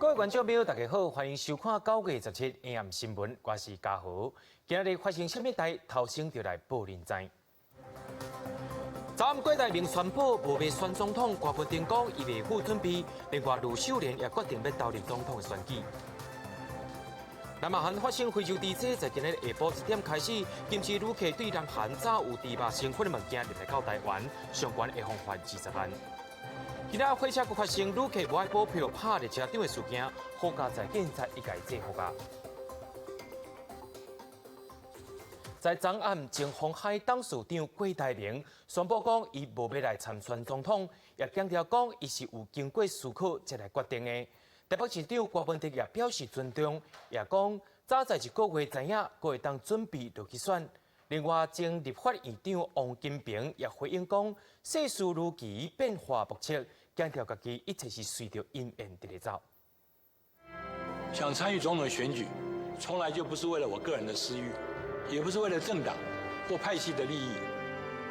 各位觀眾朋友，大家好，歡迎收看9月17 AM 新聞，我是嘉豪。今日發生啥物代，頭先就來報恁知。昨暗郭台銘宣布無欲選總統，郭文定講伊未赴準備。另外，呂秀蓮也決定欲投入總統的選舉。南韓發生非洲豬瘟，在今日下晡1點開始，禁止旅客對南韓早有豬肉成分的物件入來到台灣，上懸會予罰20萬。今仔火車閣發生旅客無愛補票拍列車長的事件，好佳哉警察已共制服矣。在昨暗，前鴻海董事長郭台銘宣布講，伊無欲來參選總統，也強調講，伊是有經過思考才來決定的。台北市長柯文哲也表示尊重，也講早在一個月知影，閣會當準備落去選。另外，前立法院長王金平也回應講，世事如棋，變化莫測，強調家己一切是隨著因緣佇咧走。想參與總統選舉，從來就不是為了我個人的私欲，也不是為了政黨或派系的利益。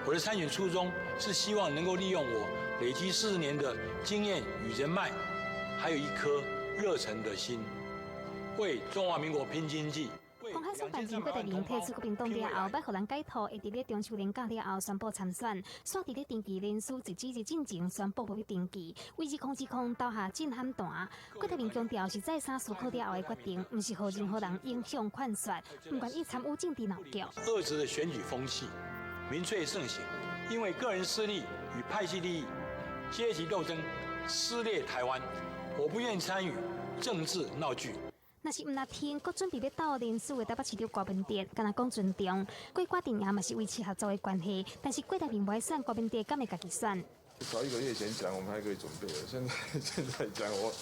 我的參選初衷是希望能夠利用我累積40年的經驗與人脈，還有一顆熱誠的心，為中華民國拼經濟。鴻海創辦人郭台銘退出國民黨了後，欲予人解套，會佇咧中秋連假了後宣布參選。煞佇咧登記人數截止日進前宣布無欲登記，為2020投下震撼彈。郭台銘強調是再三思考了後的決定，毋是予任何人影響勸說，毋願意參與政治鬧劇。惡質的選舉風氣，民粹盛行，因為個人私利與派系利益、階級鬥爭撕裂台灣。我不願參與政治鬧劇。若是毋若聽，閣準備欲鬥連署的台北市長柯文哲，敢若講尊重，郭郭陣營嘛是維持合作的關係，但是郭台銘無愛選，柯文哲敢會家己選？早一個月前講，我們還可以準備。現在講，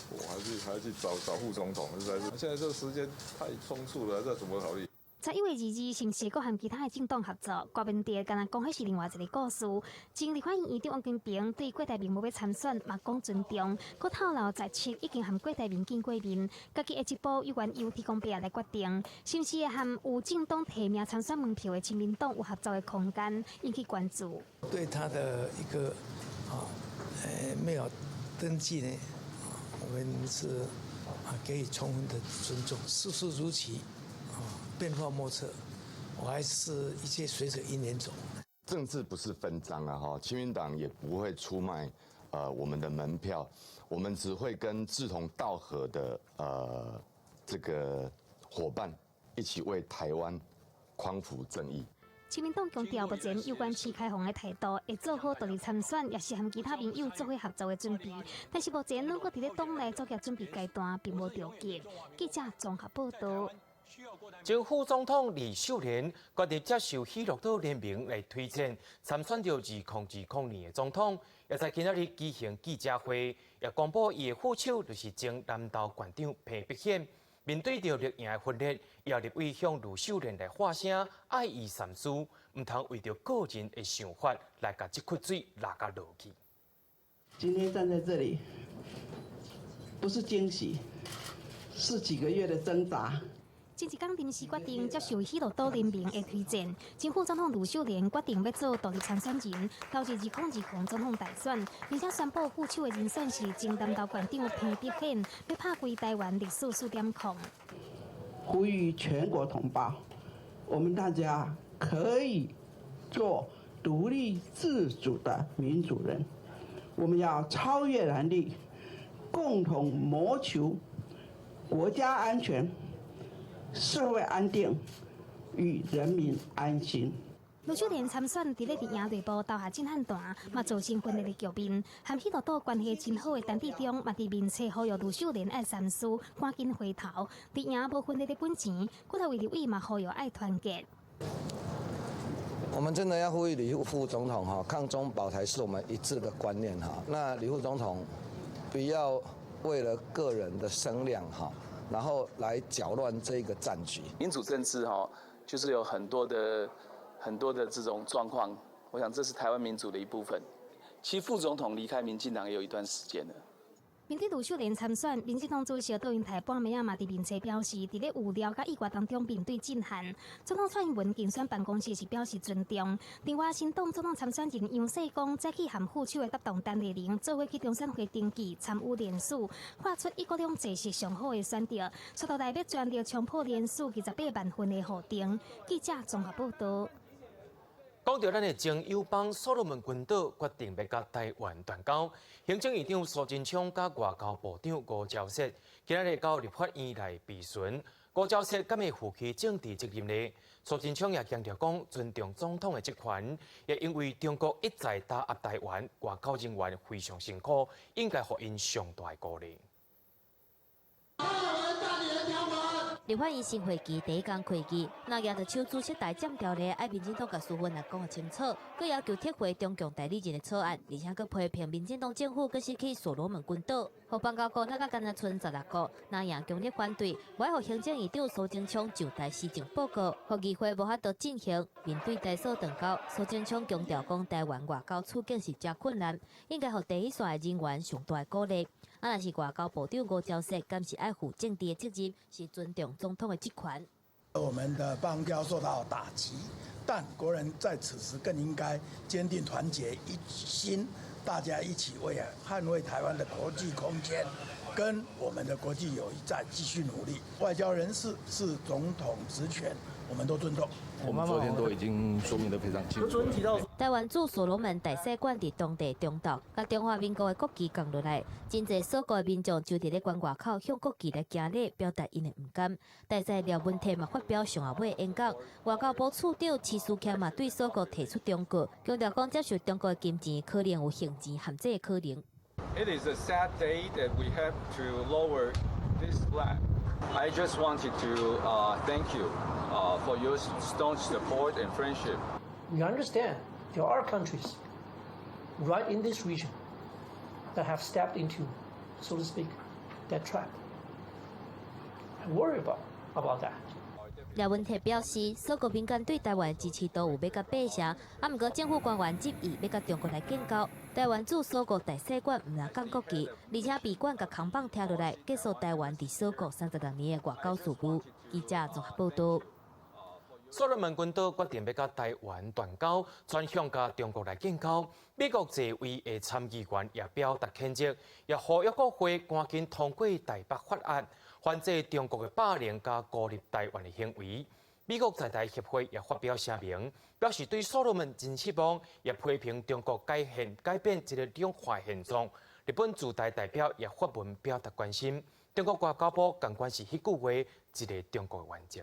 我還是去找找副總統，實在是現在這個時間太匆促了，這怎麼考慮？ 11月22，是毋是閣和其他的政黨合作？柯文哲敢若講彼是另外一個故事。前立法院院長王金平對郭台銘無欲參選，嘛講尊重。閣透露17已經和郭台銘見過面，家己下一步猶原由天公伯來決定，是毋是會和有政黨提名參選門票的親民黨有合作的空間，引起關注。對他的一個啊，沒有登記呢，我們是啊給予充分的尊重。世事如棋。變化莫測，我還是一切隨著因緣走。政治不是分贓啊，哈，親民黨也不會出賣我們的門票，我們只會跟志同道合的這個夥伴一起為台灣匡扶正義。親民黨強調，目前有關持開放的態度，會做好獨立參選，也是和其他盟友做伙合作的準備。但是目前攏閣佇咧黨內組織準備階段，並無著急。記者綜合報道。前副總統呂秀蓮決定接受喜樂島聯盟來推薦參選著2020年的總統，也在今仔日舉行記者會，也公布伊的副手就是前南投縣長彭碧顯。面對著綠營的分裂，也立委向呂秀蓮來發聲，愛伊三思，毋通為著個人的想法來共這窟水抐共落去。今天站在這裡，不是驚喜，是幾個月的掙扎。前一工臨時決定接受喜樂島聯盟的推薦，前副總統呂秀蓮決定欲做獨立參選人，投入2020總統大選，並且宣布副手的人選是前南投縣長彭碧顯，欲拍開台灣歷史4.0。呼籲全國同胞，我們大家可以做獨立自主的民主人，我們要超越藍綠，共同謀求國家安全、社會安定與人民安心。呂秀蓮參選，佇咧綠營內部投下震撼彈，嘛造成分裂的局面。和喜樂島關係真好的陳致中，嘛佇面冊呼籲呂秀蓮愛三思，趕緊回頭。綠營無分裂的本錢，閣來為立委嘛呼籲愛團結。我們真的要呼籲呂副總統哈，抗中保台是我們一致的觀念哈。那呂副總統不要為了個人的聲量哈，然後來攪亂這個戰局。民主政治哈，就是有很多的這種狀況，我想這是台灣民主的一部分。其實副總統離開民進黨也有一段時間了。面對呂秀蓮參選，民進黨主席卓榮泰半暝仔嘛佇面冊表示，佇咧預料佮意外當中面對震撼。總統蔡英文競選辦公室是表示尊重。另外，新黨總統參選人楊世光早起和副手的搭檔陳麗玲做伙去中選會登記參與聯署，畫出一國兩制是上好的選擇。出頭來欲全力衝破聯署28萬份的預定。記者綜合報道。講著咱的前友邦所羅門群島決定欲佮台灣斷交，行政院長蘇貞昌佮外交部長吳釗燮今仔日到立法院來備詢，吳釗燮敢會負起政治責任呢？蘇貞昌也強調講尊重總統的職權，也因為中國一再打壓台灣，外交人員非常辛苦，應該予𪜶上大的鼓勵。立法院新會期第一工開議，若舉著手主席台佔條例，愛民進黨共施芬來講予清楚，閣要求撤回中共代理人的草案，而且閣批評民進黨政府閣失去所羅門群島，予邦交國那個干焦賰十六國，藍營強烈反對，無愛予行政院長蘇貞昌上台施政報告，予議會無法度進行。面對台索斷交，蘇貞昌強調講台灣外交處境是誠困難，應該予第一線的人員上大的鼓勵。啊，若是外交部長吳釗燮，敢是愛負政治的責任，是尊重總統的職權。我們的邦交受到打擊，但國人在此時更應該堅定團結一心，大家一起為捍衛台灣的國際空間，跟我們的國際友誼再繼續努力。外交人士是總統職權，我們都尊重。我們昨天都已經說明得非常清楚。台灣駐所羅門大使館佇當地中晝，共中華民國的國旗降落來，真濟鎖國的民眾就佇咧館外口向國旗來行禮，表達𪜶的毋甘。大使廖文悌嘛發表上後尾演講，外交部次長齊書謙嘛對鎖國提出忠告，強調講接受中國的金錢可能有行錢陷阱的可能。 It is a sad day that we have to lower this flag. I just wanted to thank you for your staunch support and friendship. We understand there are countries right in this region that have stepped into, so to speak, that trap. I worry about that. 廖文悌表示，鎖國民間對台灣支持度有欲到八成，啊，毋過政府官員執意欲佮中國來建交。台灣駐鎖國大使館毋但降國旗，而且旅館共扛棒拆落來，結束台灣佇鎖國36年的外交事務。記者綜合報道。所羅門群島決定欲佮台灣斷交，轉向佮中國來建交。美國濟位的參議員也表達譴責，也呼籲國會趕緊通過台北法案，反制中國的霸凌佮孤立台灣的行為。美國在台協會也發表聲明，表示對所羅門真失望，也批評中國改變這個兩岸現狀。日本駐台代表也發文表達關心。中國外交部仝款是彼句話，一個中國原則。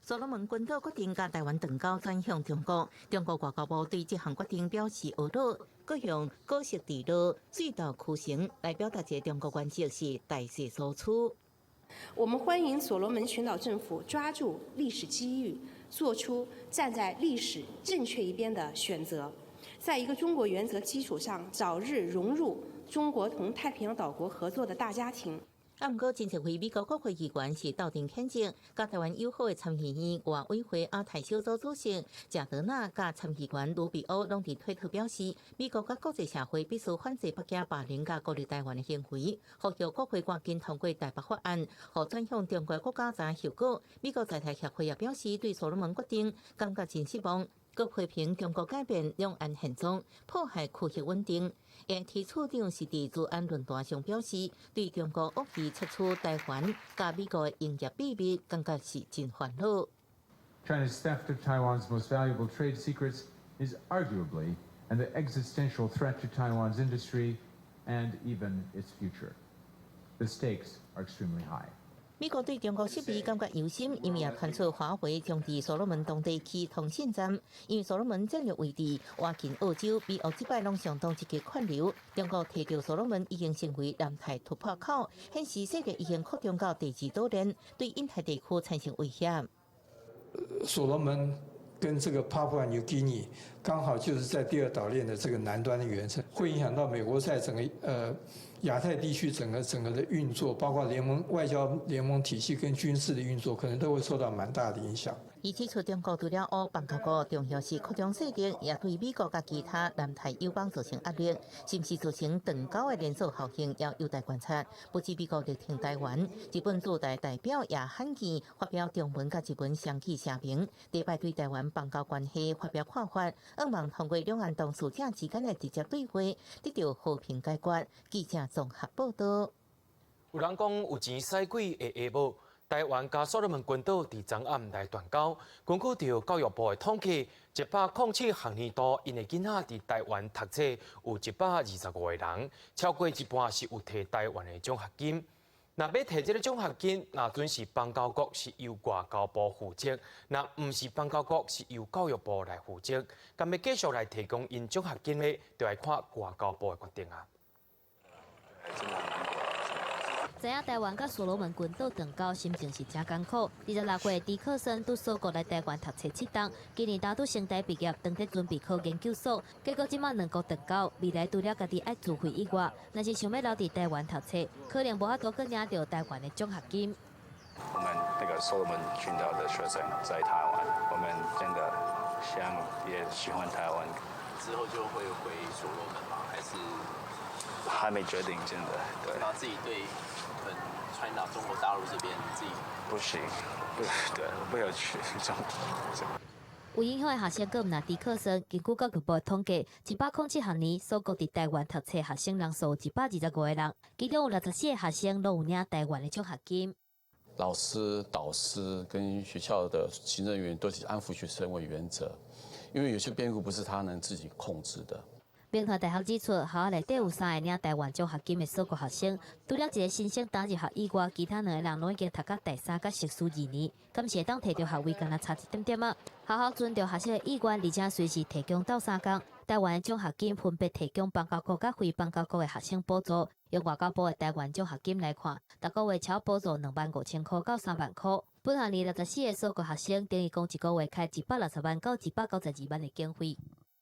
所羅門群島決定佮台灣斷交，轉向中國。中國外交部對這項決定表示懊惱，閣用果實墜落、水到渠成來表達一個中國原則是大勢所趨。我們歡迎所羅門群島政府抓住歷史機遇，做出站在歷史正確一邊的選擇，在一個中國原則基礎上，早日融入中國同太平洋島國合作的大家庭。啊，毋過真濟位美國國會議員是鬥陣譴責，佮台灣友好的參議院外委會亞太小組主席賈德納佮參議員盧比歐攏佇推特表示，美國佮國際社會必須反制北京霸凌佮孤立台灣的行為，呼籲國會趕緊通過台北法案，予轉向中國國家知影後果。美國在台協會也表示，對所羅門決定感覺真失望。閣批評中國改變兩岸現狀，破壞區域穩定。AIT 處長是佇資安論壇上表示，對中國惡意竊取台灣佮美國的營業秘密，感覺是真煩惱。 China's theft of Taiwan's most valuable trade secrets is arguably an existential threat to Taiwan's industry and even its future. The stakes are extremely high. 美國對中國設備感覺憂心，因為也傳出華為將佇所羅門當地起通信站，因為所羅門戰略位置倚近澳洲，美澳這擺攏相當積極勸留。中國提著所羅門已經成為南太突破口，顯示勢力已經擴張到第二島鏈，對印太地區產生威脅。所羅門跟這個帕布亞紐幾尼剛好就是在第二島鏈的這個南端的遠程，會影響到美國在整個亞太地區整個的運作，包括聯盟外交聯盟體系跟軍事的運作，可能都會受到蠻大的影響。伊指出，中國除了烏邦交國，重要是擴張勢力，也對美國佮其他南太友邦造成壓力，是毋是造成斷交的連鎖效應，也有待觀察。不止美國力挺台灣，日本駐台代表也罕見發表中文佮日文雙語聲明，禮拜對台灣邦交關係發表看法，向望通過兩岸當事者之間的直接對話，得到和平解決。記者綜合報道。有人講有錢使鬼會下無？台灣佮所羅門群島佇昨暗來斷交。根據著教育部的統計，107學年度𪜶的囡仔佇台灣讀冊有125個人，超過一半是有提台灣的獎學金。若欲提這个獎學金，若準是邦交國是由外交部負責，若毋是邦交國是由教育部來負責。敢欲繼續來提供𪜶獎學金的，就愛看外交部的決定啊。知影台灣佮所羅門群島斷交，心情是誠艱苦。26歲的迪克森拄鎖國來台灣讀冊7冬，今年拄成大畢業，當咧準備考研究所。結果這馬兩國斷交，未來除了家己愛自費以外，若是想欲留佇台灣讀冊，可能無法度閣領著台灣的獎學金。我們那個所羅門群島的學生在台灣，我們真的想也喜歡台灣。之後就會回所羅門嗎？還是？還沒決定，真的。對。那自己對 China 中國大陸這邊自己不行，不對，我不要去中國。有影響的學生，閣毋但迪克森。根據教育部的統計，107學年鎖國佇台灣讀冊學生人數125個人，其中有64個學生攏有領台灣的獎學金。老師、導師跟學校的行政員都是安撫學生為原則，因為有些變故不是他能自己控制的。銘傳大學指出，學校內底有三个領台灣獎學金的鎖國學生，除了一个新生打入學以外，其他兩個人攏已經讀到大三佮碩士2年，敢是會當提著學位，敢若差一點點仔。學校尊重學生的意願，而且隨時提供鬥相共。台灣的獎學金分別提供邦交國佮非邦交國的學生補助。用外交部的台灣獎學金來看，逐個月超補助25,000箍到30,000箍。本學年64個鎖國學生，等於講一個月開160萬到192萬的經費。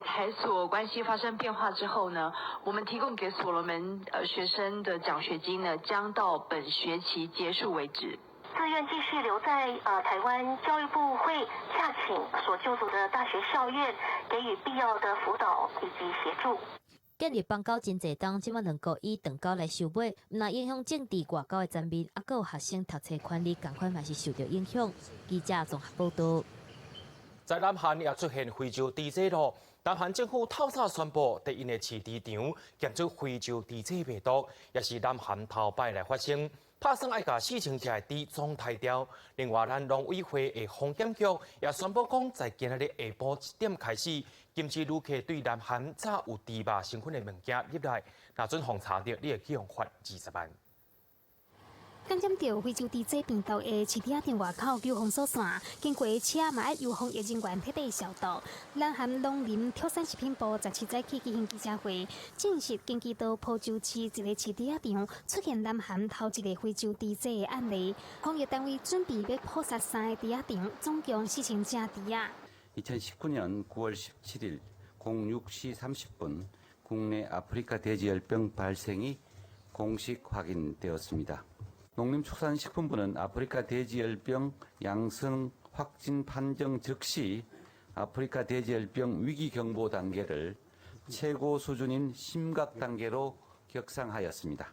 台索關係發生變化之後呢，我們提供給所羅門學生的獎學金呢，將到本學期結束為止。自願繼續留在台灣，教育部會洽請所就讀的大學校院，給予必要的輔導以及協助。建立邦交真濟冬，這馬兩國以斷交來收尾，毋但影響政治外交的層面，猶閣有學生讀冊權利仝款嘛是受著影響。記者綜合報導。在南韓也出現非洲豬瘟囉。南韓政府透早宣布，佇𪜶的飼豬場檢出非洲豬瘟病毒，也是南韓頭擺來發生，拍算愛共4000隻的豬總刣掉。另外，咱農委會的防檢局也宣布講，在今仔日下晡1點開始，禁止旅客對南韓炸有豬肉成分的物件入來，若準予查著，你會去予罰20萬。感染著非洲豬瘟病毒的飼豬仔場外口有封鎖線，經過的車嘛愛由防疫人員徹底消毒。南韓農林畜產食品部17早起舉行記者會，證實京畿道浦州市一个飼豬仔場出現南韓頭一个非洲豬瘟的案例。防疫單位準備欲撲殺三个豬仔場，總共4000隻豬仔。 2019년 9월 17일 06시 30분 국내 아프리카 돼지열병 발생이 공식 확인되었습니다. 농림축산식품부는 아프리카 돼지열병 양성 확진 판정 즉시 아프리카 돼지열병 위기경보 단계를 최고 수준인 심각 단계로 격상하였습니다.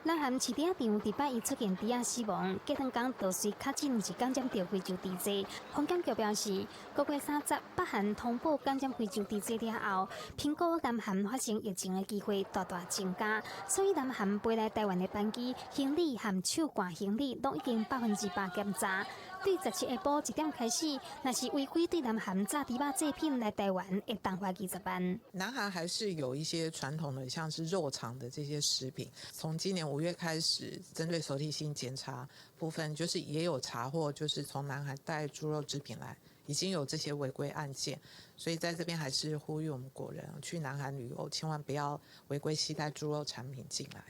南韓飼豬仔場禮拜一出現豬仔死亡，隔兩工就隨確診是感染著非洲豬瘟。防檢局表示，9月30北韓通報感染非洲豬瘟了後，評估南韓發生疫情的機會大大增加，所以南韓飛來台灣的班機行李和手攜行李攏已經100%檢查。對17下晡1點開始，若是違規對南韓炸豬肉製品來台灣，會重罰20萬。南韓還是有一些傳統的，像是肉腸的這些食品，從今年5月開始，針對手提性檢查部分，就是也有查獲，就是從南韓帶豬肉製品來，已經有這些違規案件，所以在這邊還是呼籲我們國人去南韓旅遊，千萬不要違規攜帶豬肉產品進來。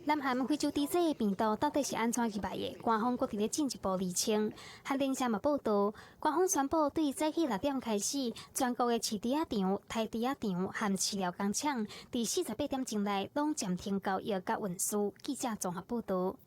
南韓非洲豬這个病毒到底是按怎入來的？官方閣佇咧進一步釐清。韓聯社嘛報道，官方宣布對早起6點開始，全國的飼豬仔場、刣豬仔場和飼料工廠，佇48點鐘內攏暫停交易佮運輸。記者綜合報道。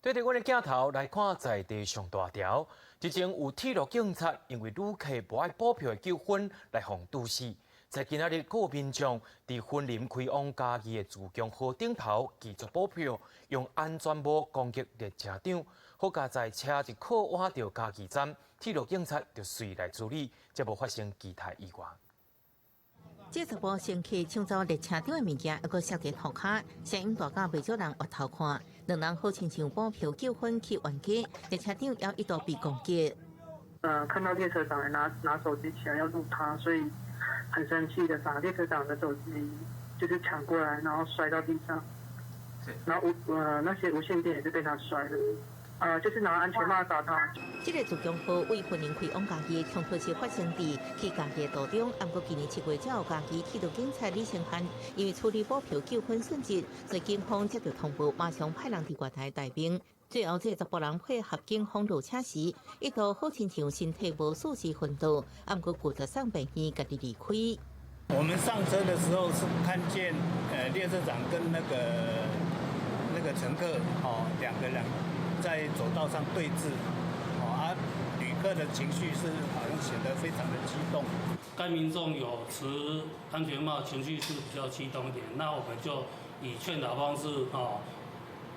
對著阮的鏡頭來看，在地上大條，之前有鐵路警察因為旅客無愛補票的糾紛來予堵死。在今仔日，閣有民眾佇雲林開往嘉義的自強號頂頭拒絕補票，用安全帽攻擊列車長，好佳哉車一靠倚著嘉義站，鐵路警察就隨來處理，才無發生其他意外。這查埔乘客搶走列車長的物件，猶閣摔佇塗跤，聲音大甲袂少人回頭看。兩人好親像補票糾紛去冤家，列車長也一度被攻擊。看到列車長拿手機起來要錄他，所以很生氣的把列車長的手機就是搶過來，然後摔到地上。然後那些無線電也是被他摔的。就是拿安全帽打他。這个自強號為雲林開往嘉義的衝突是發生佇去嘉義的途中，毋過今年7月之後，嘉義鐵路警察李成漢因為處理補票糾紛殉職，所以警方接到通報，馬上派人佇月台待命。最後，這個查埔人配合警方落車時，一度好親像身體無舒適昏倒，毋過拒絕送病院，家己離開。我們上車的時候是看見，列車長跟那個乘客，哦，兩個人在走道上對峙，哦，啊，旅客的情緒是好像顯得非常的激動。該民眾有持安全帽，情緒是比較激動一點，那我們就以勸導方式，哦，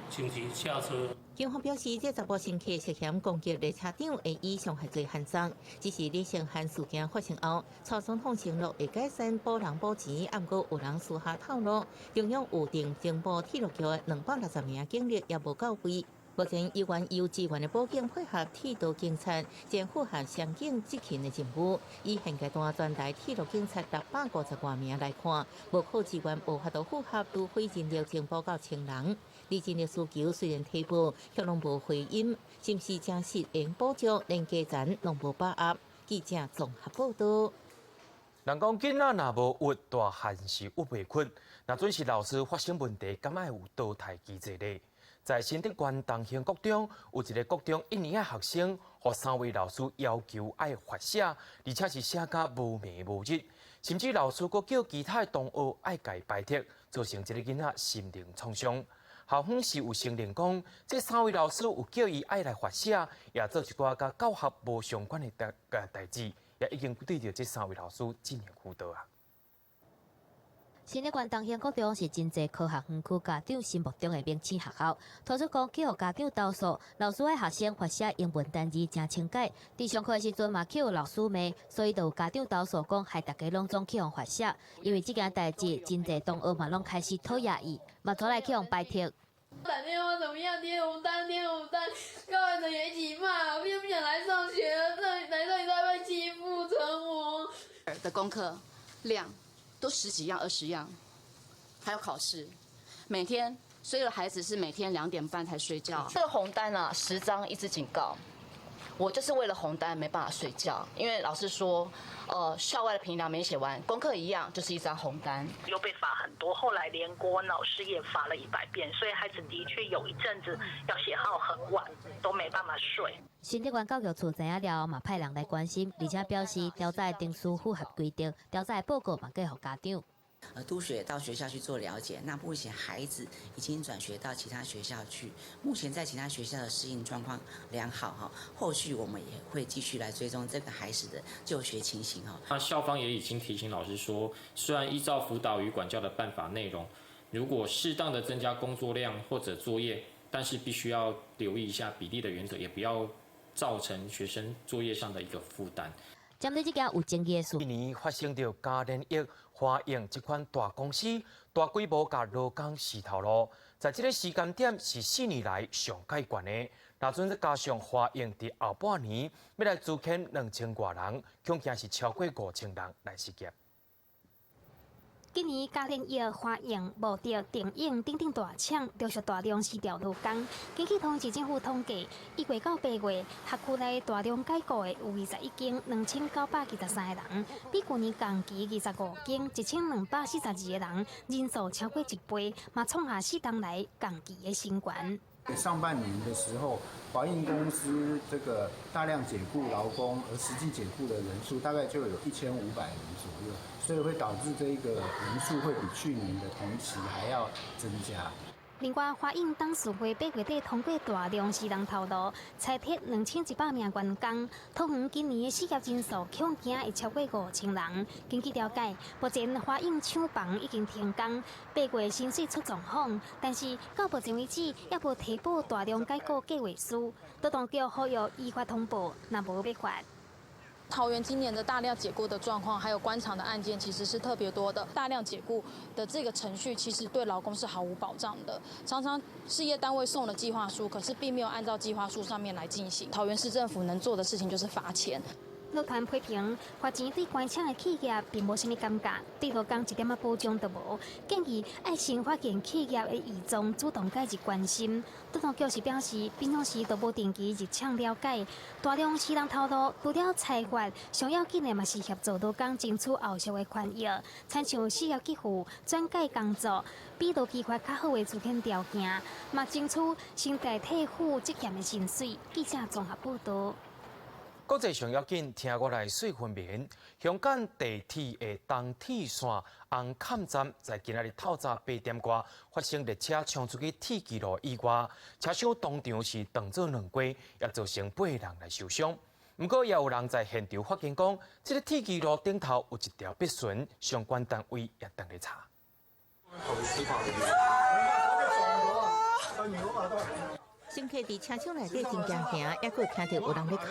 請其下車。警方表示，這查埔乘客涉嫌攻擊列車長，會以傷害罪函送。只是李成漢事件發生後，蔡總統承諾會改善補人補錢，毋過有人私下透露，中央預定增補鐵路局的260名警力也無到位。目前依然由支援的輔警配合鐵道警察，正符合雙警執勤的任務。以現階段全台鐵路警察650多名來看，無靠支援無法度符合，除非人力增補到1000人。李進的需求雖然提報，卻攏無回音，是毋是真實會補足，連加層攏無把握。記者綜合報道。人講囡仔若無鬱，大漢是鬱袂困。若準是老師發生問題，敢愛有淘汰機制咧？在新竹縣東興國中，有一个國中一年級學生，予三位老師要求愛罰寫，而且是寫甲無暝無日，甚至老師閣叫其他的同學愛共伊排斥，造成這个囡仔心靈創傷。校方是有承認講，這三位老師有叫伊愛來罰寫，也做一寡佮教學無相關的代誌，也已經對著這三位老師進行輔導啊。新竹縣東興國中是真濟科學園區家長心目中的明星學校。傳出講去予家長投訴，老師愛學生罰寫英文單字誠千擺，佇上課的時陣嘛去予老師罵，所以就有家長投訴講，害逐家攏總去予罰寫。因為這件代誌，真濟同學嘛攏開始討厭伊，嘛出來去予排斥。打電話怎麼樣？貼紅單，貼紅單，高完的也一起罵，我又不想來上學了，來這裡都被欺負折磨。的功課量都十幾樣、20樣，還有考試，每天，所有的孩子是每天2點半才睡覺。這個紅單啊，10張一支警告，我就是為了紅單沒辦法睡覺，因為老師說，校外的評量沒寫完，功課一樣，就是一張紅單。又被罰很多，後來連國文老師也罰了100遍，所以孩子的確有一陣子要寫到很晚，都沒辦法睡。新竹縣教育處知影了後，嘛派人來關心，而且表示調查的程序符合規定，調查的報告嘛寄予家長。督學到學校去做了解，那目前孩子已經轉學到其他學校去，目前在其他學校的適應狀況良好哈。後續我們也會繼續來追蹤這個孩子的就學情形哈。那校方也已經提醒老師說，雖然依照輔導與管教的辦法內容，如果適當的增加工作量或者作業，但是必須要留意一下比例的原則，也不要造成學生作業上的一個負擔。針對這件有爭議的事，去年發生著嘉聯益華映這款大公司大規模共勞工辭頭路，在這个時間點是4年來上蓋懸的。若準加上華映佇後半年欲來資遣2000外人，恐驚是超過5000人來失業。今年嘉聯益、華映、茂迪、定永等等大廠陸續大量辭掉勞工。根據桃園市政府統計，1月到8月，轄區內大量解雇的有21間2973個人，比舊年同期25間1242個人，人數超過一倍，嘛創下4冬來同期的新高。上半年的時候，華映公司這個大量解雇勞工，而實際解雇的人數大概就有1500人左右，所以會導致這個人數會比去年的同期還要增加。另外，華映董事會8月底通過大量辭人頭路，裁撤2100名員工。桃園今年的失業人數恐驚會超過5000人。根據了解，目前華映廠房已經停工，8月薪水出狀況，但是到目前為止猶無提報大量解雇計劃書。勞動局呼籲依法通報，若無欲罰。桃園今年的大量解雇的狀況，還有關廠的案件，其實是特別多的。大量解雇的這個程序，其實對勞工是毫無保障的。常常事業單位送了計劃書，可是並沒有按照計劃書上面來進行。桃園市政府能做的事情就是罰錢。勞團批評罰錢對關廠的企業並無啥物感覺，對勞工一點仔保障都無。建議愛先發現企業的異狀，主動介入關心。勞動局是表示，平常時都無定期入廠了解。大量辭人頭路，除了裁罰，上要緊的嘛是協助勞工爭取後續的權益，親像失業給付、轉介工作，比勞基法較好的資遣條件，嘛爭取先代替負責任的薪水。記者綜合報導。國際上要緊，聽我來細分明。香港地鐵的東鐵線紅磡站在今仔日透早8點外發生列車衝出去鐵枝路意外，車廂當場是斷做兩橛，也造成8人來受傷。毋過也有人在現場發現講，這个鐵枝路頂頭有一條篦巡，相關單位也正咧查。乘客佇車廂內底真驚嚇，猶閣聽著有人咧哭。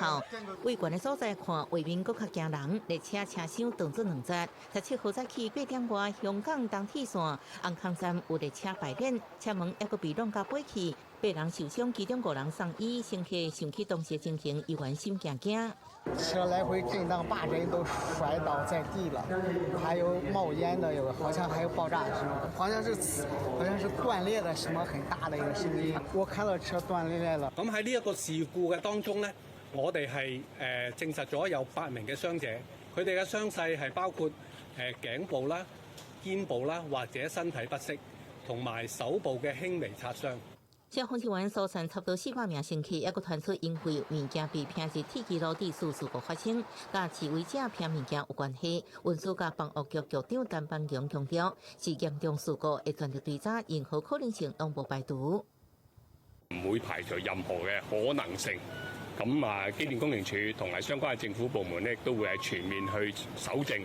位懸的所在看，畫面閣較驚人。列車車廂斷做兩截。17號早起8點外，香港東鐵線紅磡站有列車敗裂，車門猶閣被弄甲飛去，8人受傷，其中5人送醫。乘客想起當時的情形，依然心驚驚。車來回震盪，把人都摔倒在地了，還有冒煙的，有好像還有爆炸聲，好像是斷裂的什麼很大的一個聲音。我看到車斷裂了。咁喺呢一個事故嘅當中呢，我哋係證實咗有8名嘅傷者，佢哋嘅傷勢係包括頸部啦、肩部啦或者身體不適，同埋手部嘅輕微擦傷。消防人員疏散差不多400名乘客，猶閣傳出因為物件被劈入鐵枝路致事故發生，佮示威者劈物件有關係。運輸佮房屋局局長陳帆強強調，是嚴重事故，會全力追查，任何可能性攏無排除。唔會排除任何嘅可能性。咁啊，機電工程署同埋相關嘅政府部門呢，都會係全面去搜證、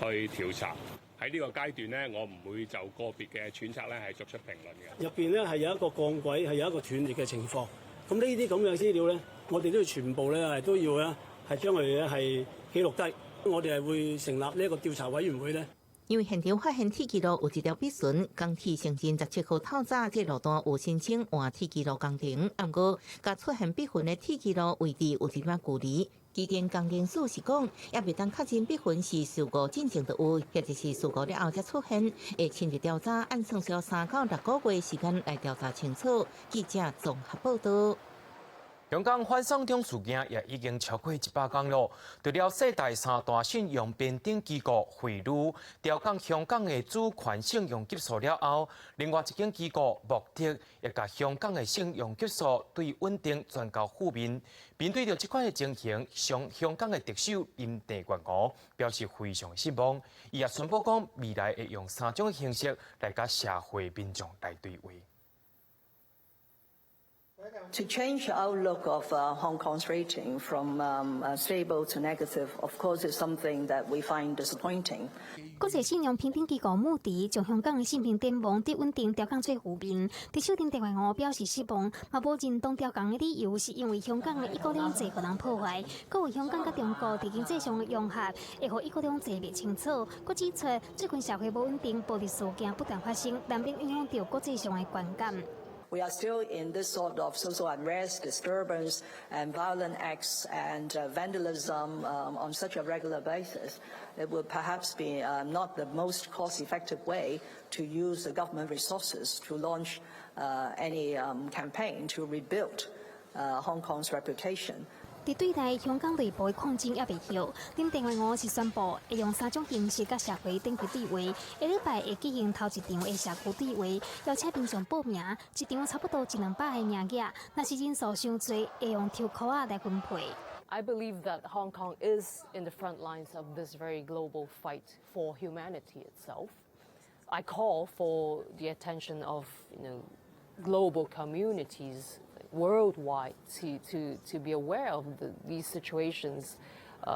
去調查。喺呢個階段呢，我唔會就個別嘅揣測咧係作出評論嘅。入邊咧係有一個鋼軌，係有一個斷裂嘅情況。咁呢啲咁嘅資料咧，我哋都要全部咧係都要咧係將佢哋咧係記錄低。我哋係會成立呢一個調查委員會咧。因為現場發現鐵枝路有一條篦巡，港鐵承認17號透早這路段有申請換鐵枝路工程，毋過佮出現篦巡的鐵枝路位置有一點距離。機電工程署是講，猶未當確認篦巡是事故進前就有，或者是事故了後才出現，會深入調查，按算需要3到6個月時間來調查清楚。記者綜合報導。香港反送中事件也已經超過100天咯。除了世界三大信用評等機構惠譽調降香港的主權信用級數了後，另外一間機構穆迪也共香港的信用級數對穩定轉到負面。面對著這款的情形，香港的特首林鄭月娥表示非常失望。伊也宣布講，未來會用三種形式來佮社會民眾來對話。 To change the outlook of Hong Kong's rating from stable to negative, of course, is something that we find disappointing. 國際信用評等機構穆迪將香港的信評展望對穩定調降做負面。特首林鄭月娥表示失望，嘛無認同調降的理由是因為香港的一國兩制予人破壞，閣有香港佮中國佇經濟上的融合，會予一國兩制袂清楚。閣指出最近社會無穩定、暴力事件不斷發生，難免影響著國際上的觀感。We are still in this sort of social unrest, disturbance, and violent acts and vandalism on such a regular basis. It would perhaps be not the most cost-effective way to use the government resources to launch any campaign to rebuild Hong Kong's reputation. 佇對內，香港內部的抗爭猶未歇。林鄭月娥是宣布會用三種形式佮社會展開對話，下禮拜會舉行頭一場的社區對話，邀請民眾報名，一場差不多一兩百个名額。若是人數傷濟，會用抽籤仔來分配。 I believe that Hong Kong is in the front lines of this very global fight for humanity itself. I call for the attention of global communities worldwide to be aware of these situations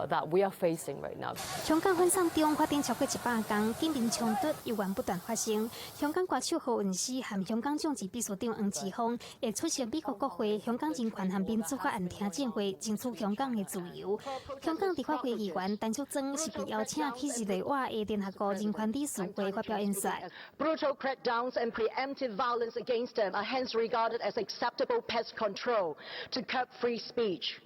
that we are facing right now. 香港反送中發展超過100天，警民衝突猶原不斷發生。香港歌手何韻詩和香港眾志秘書長黃之鋒會出席美國國會香港人權和民主法案聽證會，爭取香港的自由。香港立法會議員陳淑莊是被邀請去日內瓦的聯合國人權理事會發表演說。 Brutal crackdowns and preemptive violence against them are hence regarded as acceptable pest control to curb free speech.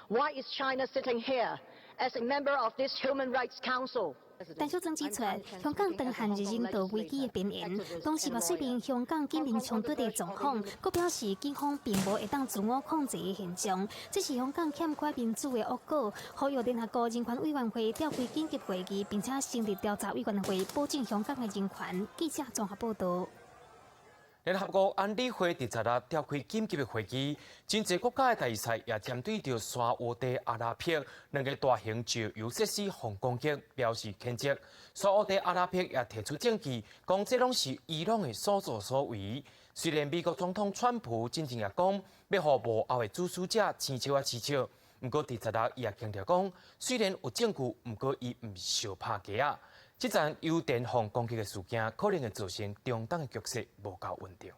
Why is China sitting here as a member of this Human Rights Council? 陳淑莊指出，香港當陷入人道危機的邊緣，同時嘛說明香港警民衝突的狀況，閣表示警方並無會當自我控制的現象，這是香港欠缺民主的惡果。呼籲聯合國人權委員會召開緊急會議，並且成立調查委員會，保證香港的人權。記者綜合報導。聯合國安理會佇十六召開緊急的會議，真濟國家的大使也針對著沙烏地阿拉伯兩个大型石油設施予攻擊表示譴責。沙烏地阿拉伯也提出證據，講這攏是伊朗的所作所為。雖然美國總統川普進前也講欲予幕後的主使者生笑仔生笑，毋過佇十六伊也強調講，雖然有證據，毋過伊毋是相拍雞仔。這陣油田予攻擊的事件，可能會造成中東的局勢無夠穩定。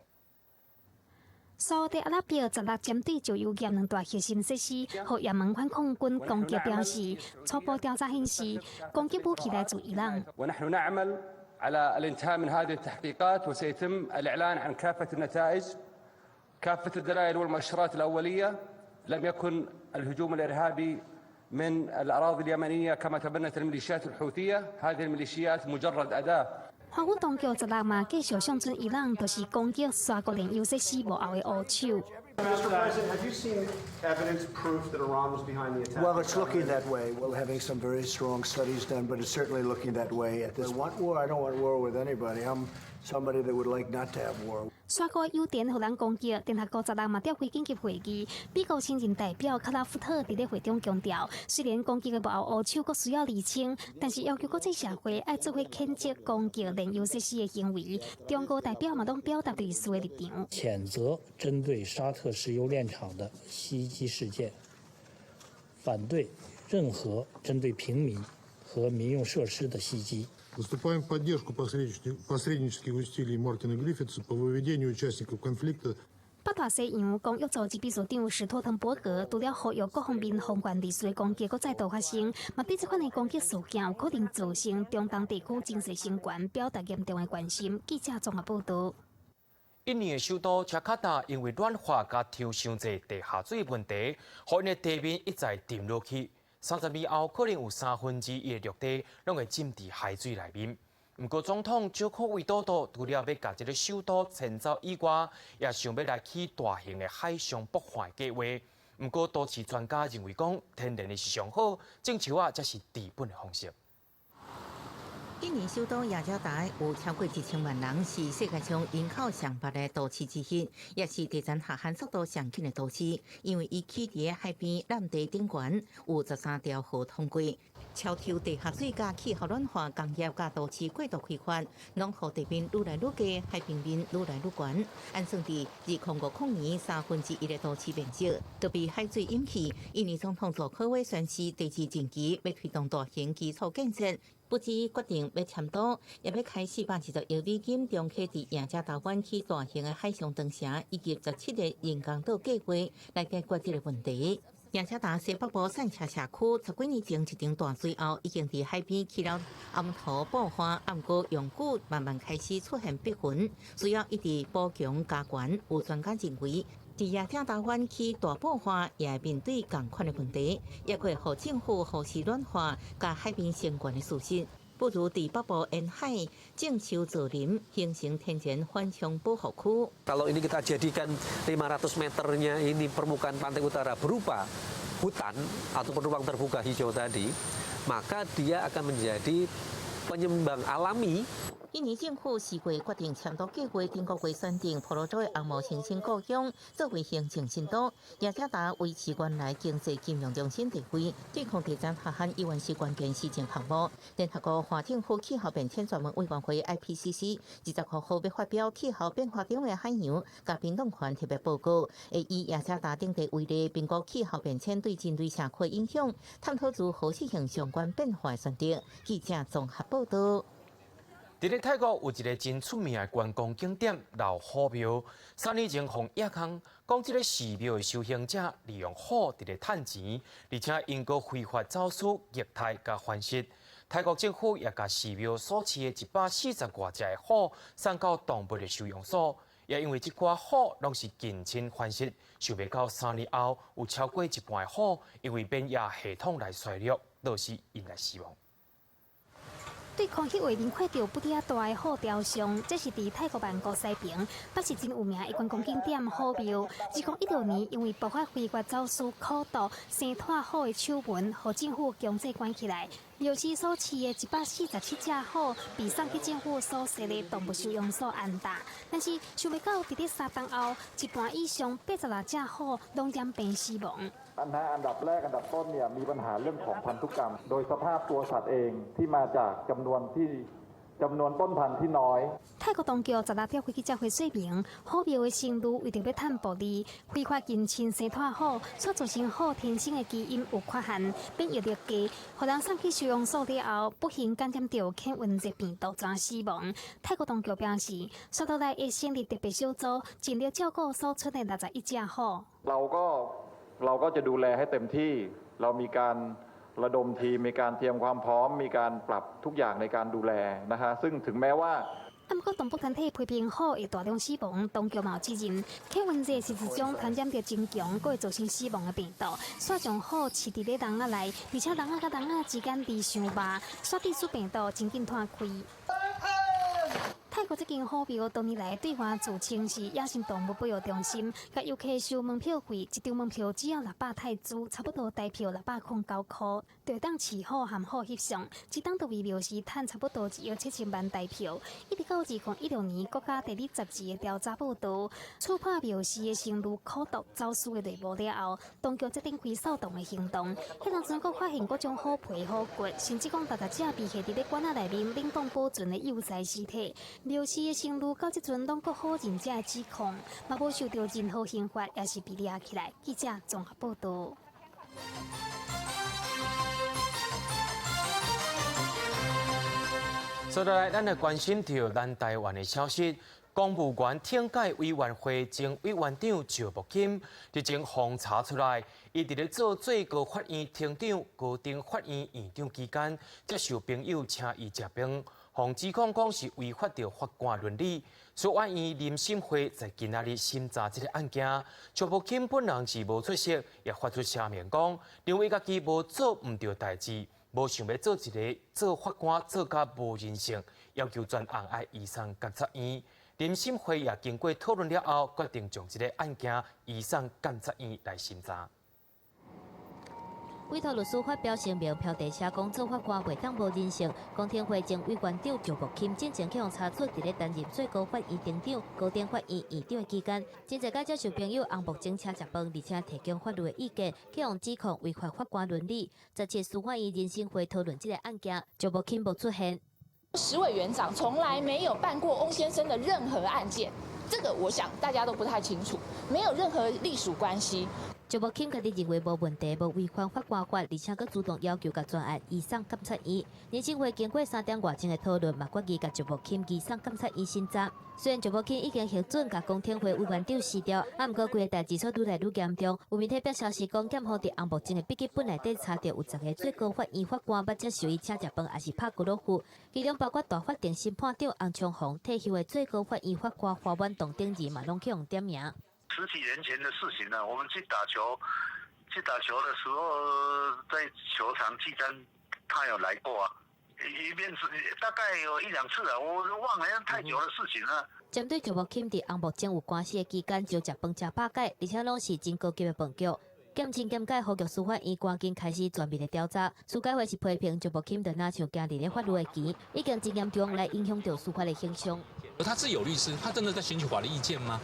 沙烏地阿拉伯十六針對石油業兩大核心設施，予也門反抗軍攻擊，表示初步調查顯示，攻擊武器來自伊朗。 ونحن نعمل على الانتهاء من هذه التحقيقات وسيتم الإعلان عن كافة النتائج كافة الدلائل والمؤشرات الأولية لم يكن الهجوم الإرهابي من الأراضي اليمنية كما تبنت الميليشيات الحوثية هذه الميليشيات مجرد أداة 反腐當局十六嘛繼續相準伊朗，就是攻擊沙國煉油設施幕後的烏手。 Mr. President, have you seen evidence, proof that Iran was behind the attack? Well, it's looking that way. We're having some very strong studies done, but it's certainly looking that way at this. I want war. I don't want war with anybody. I'm somebody that would like not to have war. 沙國油田予人攻擊，聯合國十六嘛召開緊急會議。美國新任代表克拉夫特佇咧會中強調，雖然攻擊的幕後烏手閣需要釐清，但是要求國際社會愛做伙譴責攻擊煉油設施的行為。中國代表嘛攏表達類似的立場。譴責針對沙特石油煉廠的襲擊事件，反對任何針對平民和民用設施的襲擊。 Выступаем в поддержку посреднических усилий Мартина Гриффитса по выведению участников конфликта 北大西洋公約組織秘書長史托滕伯格除了呼籲各方面防範類似的攻擊閣再度發生，嘛對這款的攻擊事件有可能造成中東地區情勢升懸，表達嚴重的關心。記者綜合報導。印尼的首都雅加達因為暖化佮漲傷濟地下水問題，予𪜶的地面一再沉落去。30年後，可能有1/3的陸地攏會浸佇海水內面。毋過總統佐科維多多除了欲共這个首都遷走以外，也想欲來起大型的海上駁岸計劃。毋過都市專家認為講，天然的是上好，種樹仔才是治本的方式。印尼首都雅加達有超過1000萬人，是世界上人口上密的都市之一，也是地層下陷速度上緊的都市。因為伊起佇海邊爛地頂懸，有13條河通過。超抽地下水佮氣候暖化、工業佮都市過度開發，攏予地面愈來愈低，海平面愈來愈懸。按算佇2050年，1/3的都市面積都被海水淹去。印尼總統佐科威宣示，第二任期欲推動大型基礎建設。不只決定欲遷都，也欲開420億美金，重啟佇雅加達灣起大型的海上長城，以及17个人工島計劃來解決這个問題。雅加達西北部散赤社區十幾年前一場大水後，已經佇海邊起了頷塗布花，毋過永久慢慢開始出現閉痕，需要一直補強加懸。有專家認為，佇雅加達灣起大埔花也會面對仝款的問題，也會予政府忽視軟化佮海平升懸的事實。不如佇北部沿海種樹造林，形成天然緩衝保護區。 Kalau ini kita jadikan 500 meternya ini permukaan pantai utara berupa hutan atau ruang terbuka hijau tadi, maka dia akan menjadi penyeimbang alami. 印尼政府4月決定簽署計畫，頂個月選定婆羅洲的紅毛猩猩故鄉作為行政新都，雅加達維持原來經濟金融中心地位，對抗地震下旱依然是關鍵施政項目。聯合國環境與氣候變遷專門委員會 IPCC 25號欲發表氣候變化中的海洋佮冰凍圈特別報告，會以雅加達等地為例，評估氣候變遷對人類社區影響，探討如何適應相關變化的選擇。記者綜合報道。佇咧泰國有一個真出名的觀光景點老虎廟，3年前予指控，講這个寺廟的修行者利用虎佇咧趁錢，而且𪜶閣非法走私液態佮繁殖。泰國政府也共寺廟所飼的140外隻的虎送到動物的收容所，也因為這寡虎攏是近親繁殖，想袂到3年後有超過一半的虎因為免疫系統來衰弱，導致𪜶來死亡。對空翕畫面看著不滴仔大的虎雕像，這是佇泰國曼谷西爿，北是真有名的觀光景點虎廟。2016年因為爆發非法走私苦毒生湠虎的醜聞，予政府強制關起來。廟寺所飼的147隻虎被送去政府所設的動物收容所安頓，但是想袂到佇咧3冬後，一半以上86隻虎攏染病死亡。 อันนะอันดับแรกอันดับต้นเนี่ยมีปัญหาเรื่องของพันธุกรรม โดยสภาพตัวสัตว์เองที่มาจากจำนวนที่จำนวนต้นพันธุ์ที่น้อย 泰國當局16召開記者會說明，虎廟的僧侶為著欲趁暴利，非法近親生湠虎，所造成虎天生的基因有缺陷，免疫力低，予人送去收容所了後，不幸感染著犬瘟熱病毒，轉死亡。泰國當局表示，紲落來會成立特別小組，盡力照顧所賰的61隻虎。 เราก็จะดูแลให้เต็มที่ เรามีการระดมทีมมีการเตรียมความพร้อม มีการปรับทุกอย่างในการดูแลนะฮะซึ่งถึงแม้ว่า啊，毋過動物團體批評虎會大量死亡，當局嘛有責任。犬瘟熱是一種傳染力真強，閣會造成死亡的病毒。煞將虎飼佇咧籠仔內，而且籠仔佮籠仔之間離傷密，煞致使病毒真緊湠開。泰國這間虎廟多年來對外自稱是野生動物保育中心，共遊客收門票費，一張門票只要600泰銖，差不多台票609箍，就會當飼虎和虎翕相。一冬就為廟寺趁差不多1億7千萬台票。一直到2016年，國家地理雜誌的調查報導，戳破廟寺的僧侶苦毒走私的內幕了後，當局決定開掃蕩的行動。彼當陣閣發現各種虎皮、虎骨，甚至講60隻被繫佇咧罐仔內面冷凍保存的幼崽屍體。廟寺的僧侶到這陣攏閣否認這个指控，嘛無受著任何刑罰，也是被掠起來。記者綜合報導。接落來，咱來關心著咱台灣的消息。公務員懲戒委員會前委員長趙木金日前予查出來，伊佇咧做最高法院庭長、高等法院院長期間，接受朋友請伊食飯，予指控講是違反著法官倫理。司法院遴審會在今仔日審查這个案件，趙木金本人是無出席，也發出聲明講，認為家己無做毋著代誌，無想欲做一个做法官做甲無人性，要求全案愛移送監察院。遴審會也經過討論了後，決定將這个案件移送監察院來審查。委託律師發表聲明，飄地車講做法官袂當無人性。公聽會前委員長趙木金進前去予查出，佇咧擔任最高法院庭長、高等法院院長的期間，真濟擺接受朋友翁木晶請食飯，而且提供法律的意見，去予指控違反法官倫理。17司法院遴審會討論這个案件，趙木金無出現。石委員長從來沒有辦過翁先生的任何案件，這個我想大家都不太清楚，沒有任何隸屬關係。石木钦家己認為無問題，無違反法官法，而且閣主動要求共專案移送監察院。年審會經過3點外鐘的討論，嘛決議共石木欽移送監察院審查。雖然石木欽已經核准共公聽會委員長辭掉，啊，毋過規个代誌卻愈來愈嚴重。有媒體爆消息講，檢方佇洪木正的筆記本內底查著有10個最高法院法官捌接受伊請食飯，抑是拍高爾夫，其中包括大法庭審判長洪昌鴻、退休的最高法院法官華滿棟等人嘛，攏去予點名。十幾年前的事情了，我們去打球，去打球的時候，在球場期間，他有來過啊，一邊是大概有一兩次啊，我都忘了，太久的事情了。針對石木欽佇洪木正有官司的期間，招食飯食百擺，而且攏是真高級的飯局。檢情檢解，予司法院趕緊開始全面的調查。司改會是批評石木欽就若像行佇咧法律的錢，已經真嚴重來影響著司法的形象。而他是有律師，他真的在尋求法律意見嗎？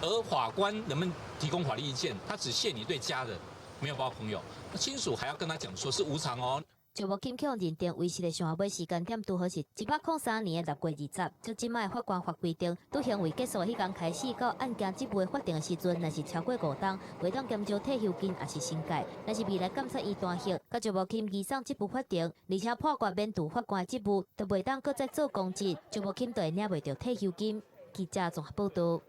而法官能不能提供法律意見？他只限你對家人，沒有包括朋友。親屬還要跟他講說是無償哦。石木欽去認定遺失的上後尾時間點，拄好是103年的6月20。照這擺法官法規定，拄行為結束的彼工開始，到案件職務法定的時陣，若是超過5冬，袂當減少退休金，抑是薪階。若是未來監察院彈劾，共石木欽移送職務法庭，而且判決免除法官的職務，就袂當閣再做公職，石木欽就會領袂著退休金。記者綜合報導。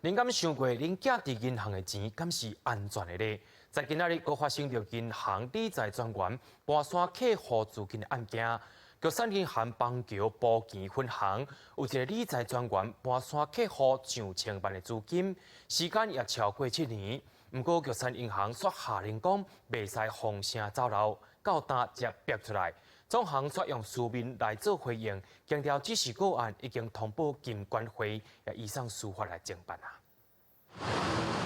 恁敢想過，恁寄佇銀行的錢敢是安全的咧？在今仔日，閣發生著銀行理財專員搬徙客戶資金的案件。玉山銀行邦橋埔墘分行有一个理財專員搬徙客戶上千萬的資金，時間也超過7年。毋過玉山銀行煞下令講，袂使風聲走漏，到今才爆出來。總行煞用書面來做回應，強調這是個案已經通報金管會，也移送司法來偵辦啊。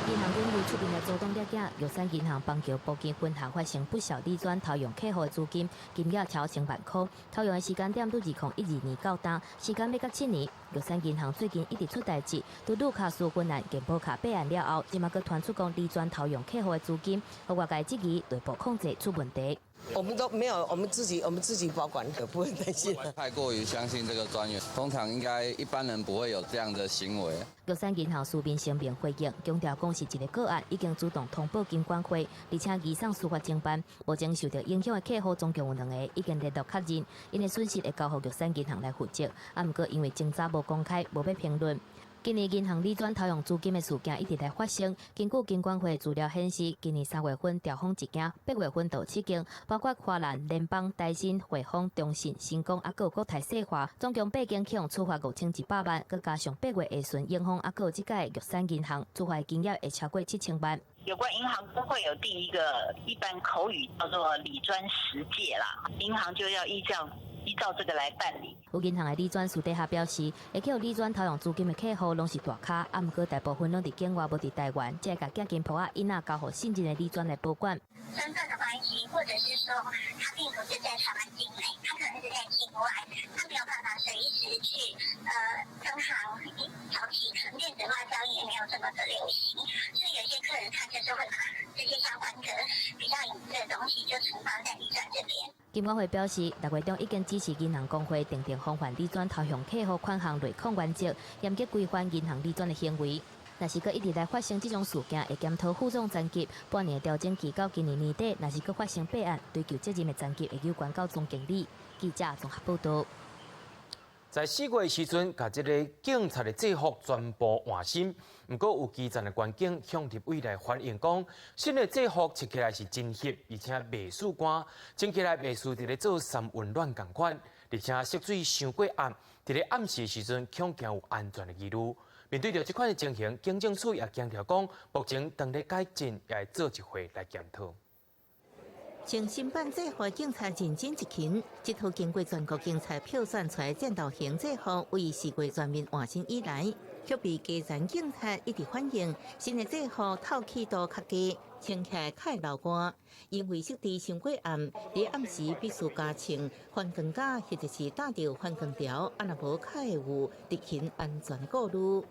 銀行領域出面來阻擋掠鏡，玉山銀行邦橋埔墘分行發生不肖理專偷用客戶的資金，金額超千萬箍，偷用的時間點佇2012年到今，時間欲到7年。玉山銀行最近一直出代誌，對盧卡斯分案、健保卡弊案了後，這馬閣傳出講理專偷用客戶的資金，予外界質疑內部控制出問題。我們都沒有，我們自己保管的，不會擔心。太過於相信這個專員，通常應該一般人不會有這樣的行為。玉山銀行書面聲明回應，強調講是一個個案，已經主動通報金管會，而且移送司法偵辦。目前受著影響的客戶總共有兩个，已經聯絡確認，𪜶的損失會交予玉山銀行來負責。啊，毋過因為偵查無公開，無欲評論。今年銀行理專偷用資金的事件一直來發生。根據金管會資料顯示，今年3月份兆豐一間，8月份就有七間，包括華南、聯邦、台新、匯豐、中信、星光，啊，閣有國泰世華，總共八間去予處罰5100萬，閣加上8月下旬永豐，啊，閣有這屆玉山銀行處罰金額會超過7000萬。有關銀行都會有定一個一般口語叫做理專十戒啦，銀行就要依照這個來辦理。有銀行的理專私底下表示，會去予理專偷用資金的客戶攏是大咖，啊，毋過大部分攏佇境外，無佇台灣，才會共寄金簿仔印仔交予信任的理專來保管。身份的關係，或者是說他並不是在台灣境內，他可能是在境外，他沒有辦法隨時去跟行找起，可能電子化交易也沒有這麼的流行，所以有些客人他就是會把這些相關的比較隱私的東西就存放在理專這邊。金管會表示，6月中已經指示銀行公會訂定防範理專偷用客戶款項內控原則，嚴格規範銀行理專的行為。若是閣一直來發生這種事件，會檢討副總層級半年調整期到今年年底，若是閣發生弊案，追究責任的層級會由懸到總經理。記者綜合報導。在4月時陣，共這个警察的制服全部換新。毋過有基層的員警向立委來反映講，新的制服穿起來是真翕，而且袂輸汗，穿起來袂輸佇咧做三溫暖仝款，而且色水傷過暗，佇咧暗時的時陣恐驚有安全的疑慮。面對著這款的情形，警政署也強調講，目前當咧改進，也會做一會來檢討。穿新版制服警察認真執勤，這套經過全國警察票選出來戰鬥型制服，為4月全面換新以來，卻被基層警察一直反映，新的制服透氣度較低，穿起來較會流汗。因為色調傷過暗，佇暗時必須加穿反光甲或者是罩著反光條，啊若無較會有執勤安全的顧慮。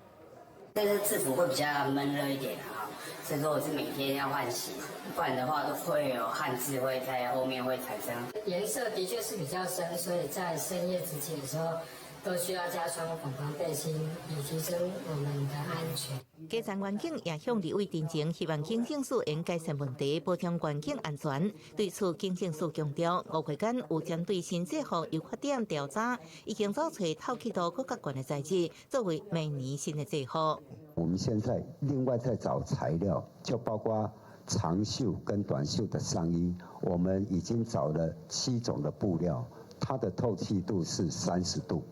但是制服會比較悶熱一點啊，所以說我是每天要換洗，不然的話都會有汗漬會在後面會產生。顏色的確是比較深，所以在深夜執勤的時候，都需要加穿反光背心，以提升我們的安全。基層員警也向立委陳情，希望警政署應改善問題，保障員警安全。對此，警政署強調，5月間有針對新制服優缺點調查，已經找出透氣度閣較懸的材質，作為明年新的制服。我們現在另外再找材料，就包括長袖跟短袖的上衣，我們已經找了7種的布料，它的透氣度是30度。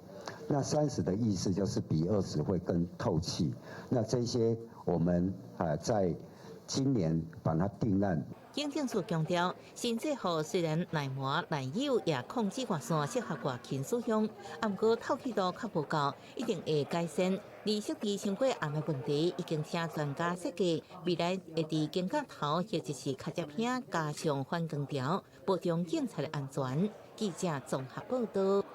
那三十的意思就是比20會更透氣。那這些我們啊在今年把它定案。警政署強調，新制服雖然耐磨耐扭，也抗紫外線，適合外勤使用，啊，毋過透氣度較無夠，一定會改善。而設置傷過暗的問題，已經請專家設計，未來會佇肩胛頭或者是跤脊遐加上反光條，保障警察的安全。記者綜合報道。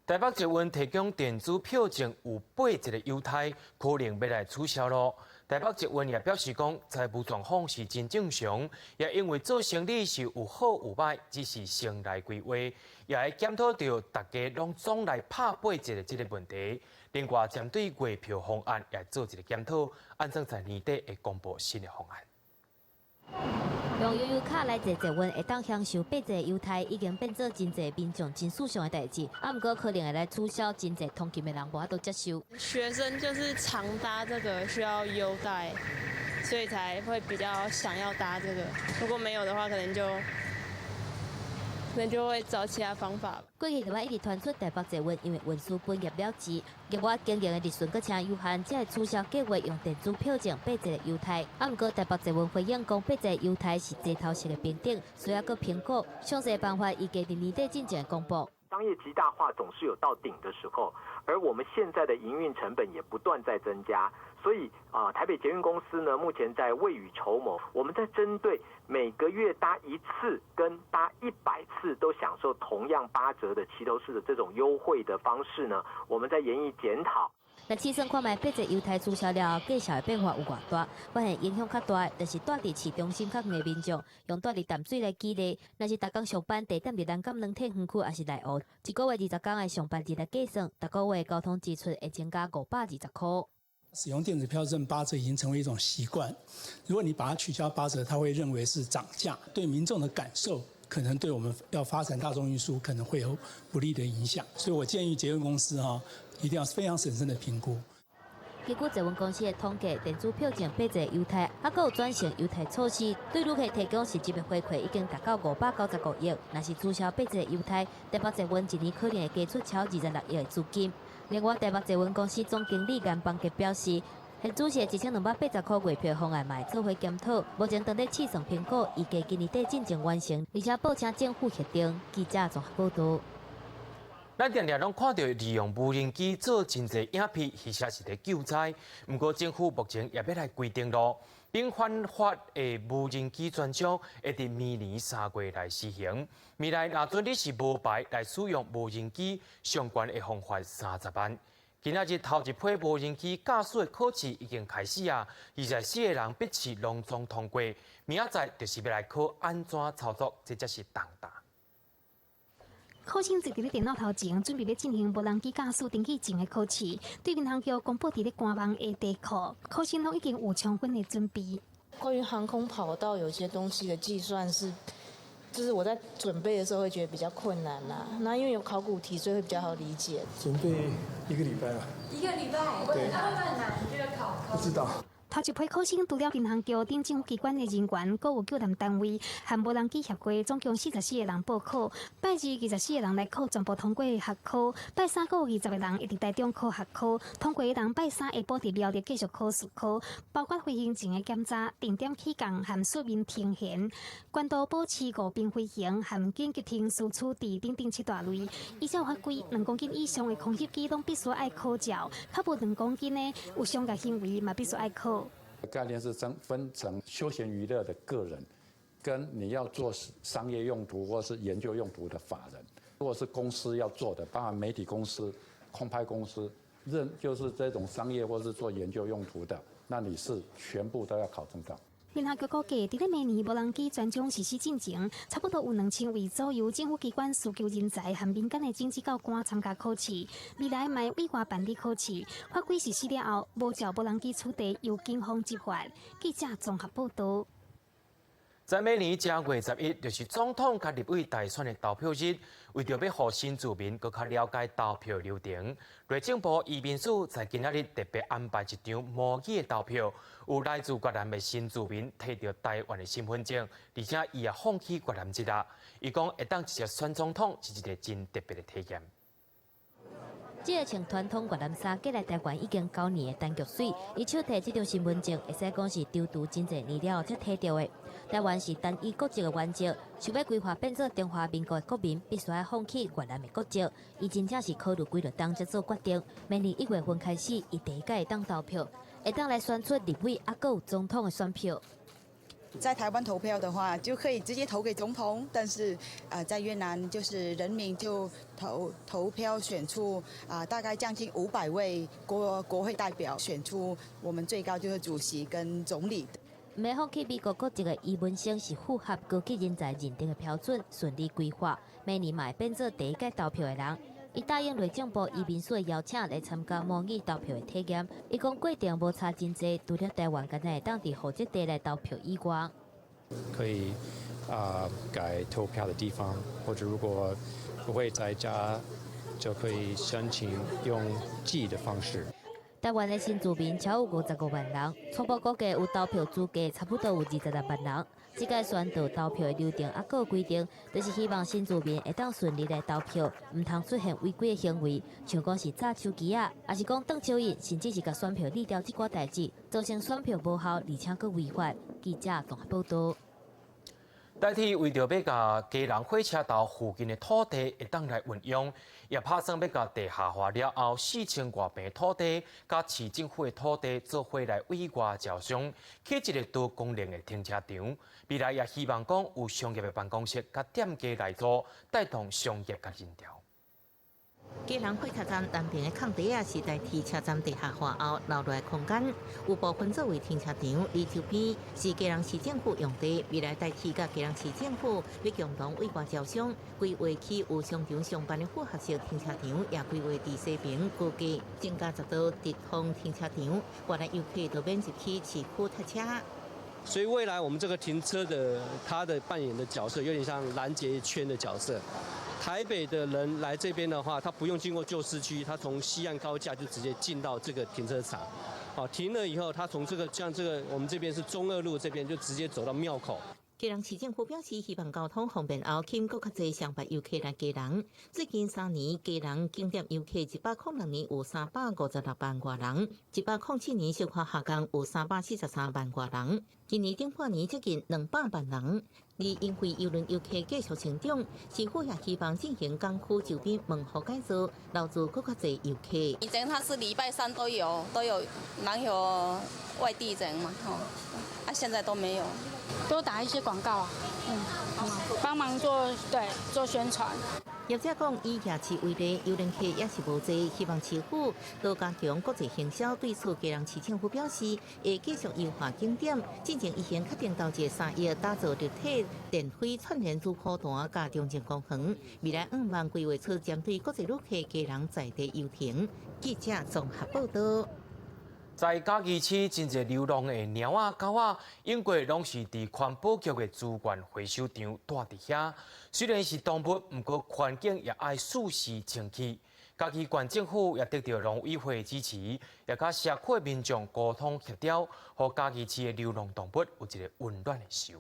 台北捷運提供電子票證有8折的優待，可能欲來取消囉。台北捷運也表示講，財務狀況是真正常，也因為做生意是有好有歹，只是先來規劃，也會檢討著大家攏總來拍8折的這個問題。另外，針對月票方案也做一個檢討，按怎在年底會公布新的方案。用悠遊卡來坐捷運，會當享受8折優待，已經變做真濟民眾真時尚的代誌。啊，毋過可能會來取消，真濟通勤的人無法度接受。學生就是常搭這個需要優待，所以才會比較想要搭這個。如果沒有的話，可能就會找其他方法。過去台灣一直傳出台北捷運因為運輸本業了結，業務經營的利潤閣誠有限，才會取消計劃用電子票證8折的優待。啊，毋過台北捷運回應講，8折優待是齊頭式的評定，需要閣評估詳細辦法，預計佇年底進前公布。商業極大化總是有到頂的時候，而我們現在的營運成本也不斷在增加，所以啊，台北捷運公司呢，目前在未雨綢繆，我們在針對每個月搭一次跟搭100次都享受同樣8折的齊頭式的這種優惠的方式呢，我們在研議檢討。那試算看覓8折優待取消了後，價數的變化有偌大？發現影響較大的，就是蹛佇市中心較遠的民眾，用蹛佇淡水來舉例，若是逐工上班地點佇南港軟體園區，抑是內湖，一個月20工的上班日來計算，逐個月交通支出會增加520塊。使用電子票證8折已經成為一種習慣，如果你把它取消八折，他會認為是漲價，對民眾的感受可能對我們要發展大眾運輸可能會有不利的影響，所以我建議捷運公司哈，一定要非常審慎的評估。根據捷運公司的統計，電子票證8折優待，還閣有轉乘優待措施，對旅客提供實質的回饋已經達到595億。若是取消8折優待，台北捷運一年可能會加出超26億的資金。另外，台北捷運公司總經理顏邦傑表示，現主席1280塊月票方案嘛會做伙檢討，目前正佇試算評估，預計今年底進前完成，而且報請政府核定。記者綜合報道。咱定定攏看著利用無人機做真濟影片，其實是佇救災。毋過政府目前也欲來規定囉，並頒發的無人機專章會佇明年3月來施行。未來若准你是無牌來使用無人機，上懸會予罰30萬。今仔日頭一批無人機駕駛的考試已經開始啊！24個人筆試攏總通過，明仔載就是欲來考按怎操作，這才是重大。考生坐佇咧電腦頭前，準備欲進行無人機駕駛登記證的考試。對民航局公布佇咧官網的題庫，考生攏已經有充分的準備。關於航空跑道有些東西的計算是，就是我在準備的時候會覺得比較困難啦。那因為有考古題，所以會比較好理解。準備一個禮拜吧。一個禮拜？對。會不會難？你覺得考？不知道。頭一批考生除了民航局等政府機關的人員，閣有救難單位和無人機協會，總共44個人報考。拜二24個人來考，全部通過學科。拜三閣有20個人會佇台中考學科，通過的人拜三下晡佇苗栗繼續考術科，包括飛行前的檢查、定點起降和書面呈現、關島保持五邊飛行和緊急停輸處置等等七大類。依照法規，2公斤以上的空襲機攏必須愛考照，較無2公斤的有商業行為嘛必須愛考。概念是分成休閒娛樂的個人，跟你要做商業用途或是研究用途的法人。如果是公司要做的，包含媒體公司、空拍公司，任就是這種商業或是做研究用途的，那你是全部都要考證照。民航局估計，佇咧明年無人機專章實施進前，差不多有2000位左右政府機關需求人才和民間的種子教官參加考試。未來嘛會委外辦理考試。法規實施了後，無照無人機取締由警方執法。記者綜合報導。在明年正月十一，就是總統佮立委大選的投票日。為著欲予新住民閣較了解投票流程，內政部移民署在今仔日特別安排一場模擬的投票，有來自越南的新住民提著台灣的身份證，而且伊也放棄越南籍啦。伊講會當直接選總統是一个真特別的體驗。這个穿傳統越南衫過來台灣已經9年的陳菊水，伊手提這張身份證，會使講是踌躇真濟年了才提著的。台灣是單一國籍的原則，想欲歸化變做中華民國的國民，必須愛放棄越南的國籍。伊真正是考慮幾落冬才做決定。明年1月份開始，伊第一擺會當投票，會當來選出立委，猶閣有總統的選票。在台灣投票的話，就可以直接投給總統，但是在越南就是人民就投票選出大概將近500位國會代表，選出我們最高就是主席跟總理。欲放棄美國國籍的伊文生是符合高級人才認定的標準，順利歸化，明年嘛會變做第一屆投票的人。伊答應內政部移民署的邀請來參加模擬投票的體驗。伊講過程無差真濟，除了台灣，敢若會當佇戶籍地來投票以外，可以改投票的地方，或者如果不會在家，就可以申請用寄的方式。台灣的新住民超過55萬人，初步估計有投票資格差不多有26萬人。這屆宣導投票的流程猶閣有規定，就是希望新住民會當順利來投票，毋通出現違規的行為，像講是詐手機仔，抑是講轉手印，甚至是共選票撕掉這寡代誌，造成選票無效，而且閣違法。記者綜合報導。台鐵為著欲共基隆火車頭附近的土地會當來運用，也拍算欲共地下化了後4000外坪土地，佮市政府的土地做伙來委外招商，起一个多功能的停車場。未來也希望講有商業的辦公室佮店家來租，帶動商業佮人潮。基隆火車站南邊的空地仔，是台鐵車站地下化後留落來空間，有部分作為停車場。而周邊是基隆市政府用地，未來台鐵佮基隆市政府欲共同委外招商，規劃起有商場商辦的複合式停車場，也規劃佇西爿高架增加10座直通停車場，外來遊客都免入去市區塞車。所以未來我們這個停車的，它的扮演的角色有點像攔截圈的角色。台北的人來這邊的話，他不用經過舊市區，他從西岸高架就直接進到這個停車場。好，停了以後，他從這個像這個我們這邊是中二路這邊，就直接走到廟口。基隆市政府表示，希望交通方便後，吸引閣較濟上百遊客來基隆。最近3年，基隆景點遊客106年有356萬外人，107年小可下降有343萬外人。今年頂半年接近200萬人。而因為郵輪遊客繼續成長，市府也希望進行港區周邊門戶改造，留住閣較濟遊客。以前他是禮拜三都有，都有，然後外地人嘛，吼，啊，現在都沒有。多打一些廣告啊，幫忙做對做宣傳。業者講，以夜市為例，郵輪客也是無濟，希望市府多加強國際行銷。對此，基隆市政府表示，會繼續優化景點，進前已經確定投資3億，打造立體電飛串聯主波段佮中正公園。未來向望規劃出針對國際旅客基隆在地遊艇。記者綜合報導。在嘉義市，真濟流浪的貓仔、狗仔，永過攏是佇環保局的資源回收場蹛佇遐。雖然是動物，毋過環境也愛適時清氣。嘉義縣政府也得著農委會的支持，也佮社區的民眾溝通協調，予嘉義市的流浪動物有一个溫暖的岫。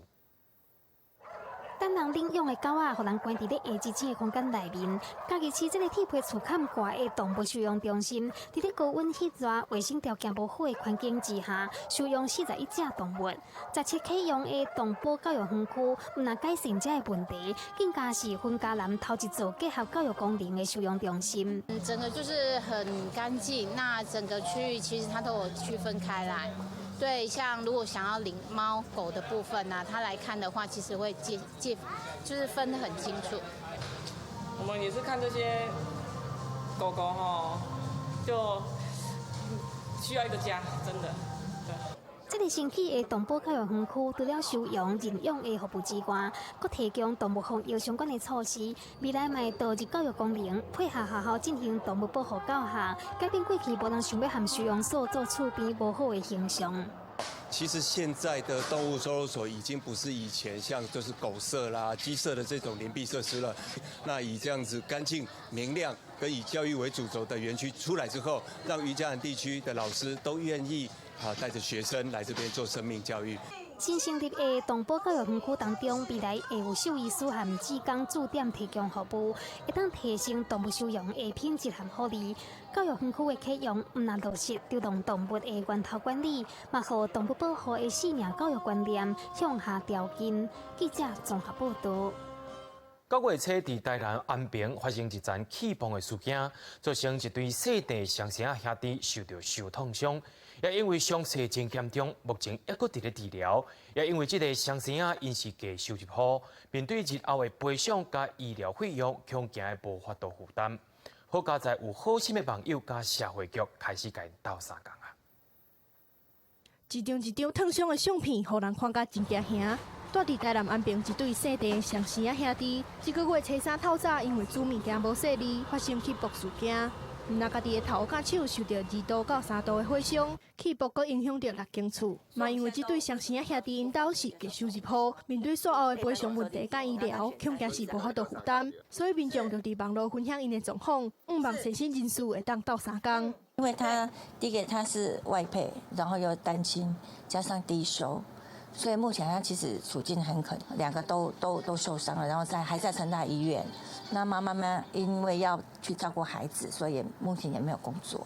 等人領養的狗仔，予人關佇咧下擠擠的空間內面。嘉義市這个鐵皮厝崁蓋的動物收容中心，佇咧高溫翕熱、衛生條件無好的環境之下，收容41隻動物。17啟用的動保教育園區，毋但改善這个問題，更加是雲嘉南頭一座結合教育功能的收容中心。整個就是很乾淨，那整個區域其實它都有區分開來。對，像如果想要領貓狗的部分呢，他來看的話，其實會介介，就是分得很清楚。我們也是看這些狗狗吼，就需要一個家，真的。對。這个新起的動保教育園區，除了收容認養的服務之外，閣提供動物防疫相關的措施。未來嘛會導入教育功能，配合學校進行動物保護教學，改變過去無人想欲和收容所做厝邊無好的形象。其實現在的動物收容所已經不是以前像就是狗舍啦、雞舍的這種鄰避設施了。那以這樣子乾淨明亮跟以教育為主軸的園區出來之後，讓雲嘉南地區的老師都願意啊帶着學生來這邊做生命教育。新成立的動保教育園區當中，未來會有獸醫師和志工駐點提供服務，會當提升動物收容的品質和福利。教育園區的啟用，毋但落實流浪動物的源頭管理，嘛予動物保護的生命教育觀念向下扎根。記者綜合報導。九月初，佇台南安平發生一樁氣泵的事件，造成一對細弟雙生仔兄弟受著受創傷，也因為傷勢真嚴重，目前猶閣佇咧治療。也因為這个雙生仔𪜶是低收入戶，面對日後的賠償佮醫療費用，恐驚會無法度負擔。好佳哉有好心的網友佮社會局開始共𪜶鬥相共啊！一張一張燙傷的相片，予人看甲真驚嚇。蹛佇台南安平一對細弟雙生仔兄弟，這个月初三透早，因為煮物件無細膩，發生氣爆事件。毋但家己的頭佮手受著2度到3度的火傷，氣爆閣影響著六間厝。嘛因為這對雙生仔兄弟𪜶兜是低收入戶，面對煞後的賠償問題佮醫療，恐驚是無法度負擔，所以民眾就佇網路分享𪜶的狀況，向望善心人士會當鬥相共。因為他第一個他是外配，然後又單親，加上低收。所以目前他其實處境很可憐，兩個都受傷了，然後在還在成大醫院。那媽媽呢，因為要去照顧孩子，所以目前也沒有工作。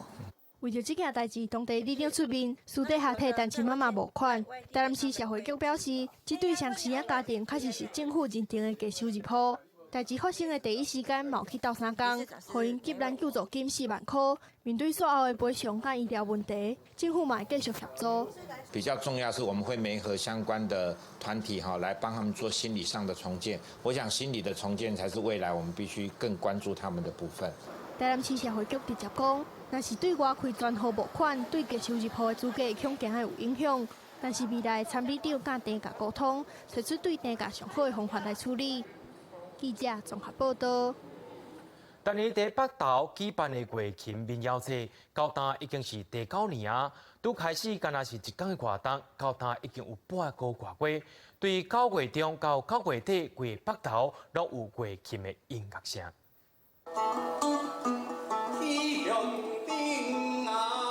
為著這件代誌，當地里長出面，私底下替單親媽媽募款。台南市社會局表示，這對雙生仔家庭確實是政府認定的低收入戶。代誌發生的第一時間，嘛有去鬥相共，予𪜶急難救助金4萬箍。面對煞後的賠償佮醫療問題，政府嘛會繼續協助。比較重要是，我們會媒合相關的團體哈，來幫他們做心理上的重建。我想心理的重建才是未來我們必須更關注他們的部分。台南市社會局直接講，若是對外開專戶募款，對低收入戶的資格恐驚會有影響。但是未來參里長佮店家溝通，提出對店家上好的方法來處理。記者綜合報導。逐年佇北投舉辦的月琴民謠祭，到今已經是第九年啊。拄開始敢若是一工的活動，到今已經有半個外月。對9月中到9月底，規个北投攏有月琴的音樂聲。天頂啊！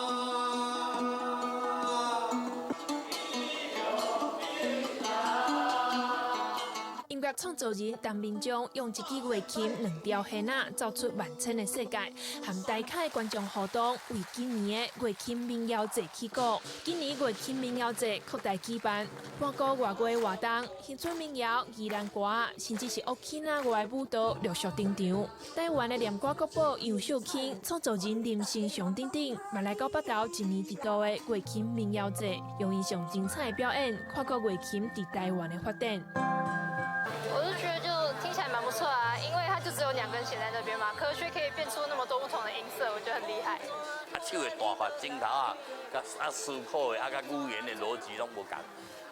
音樂創作人陳明章用一支月琴、兩條弦仔，奏出萬千的世界，和台下的觀眾互動，為今年的月琴民謠祭起鼓。今年月琴民謠祭擴大舉辦，半個外月活動，鄉村民謠、宜蘭歌，甚至是屋慶仔外舞蹈陸續登場。台灣的念歌國寶楊秀卿、創作人林生祥等等，嘛來到北投一年一度的月琴民謠祭，用𪜶上精彩的表演，看過月琴佇台灣的發展。我是覺得就聽起來蠻不錯啊，因為它就只有兩根弦在那邊嘛，可卻可以變出那麼多不同的音色，我覺得很厲害。啊，手的彈法、鏡頭啊，佮啊思考的啊，佮語言的邏輯攏無仝，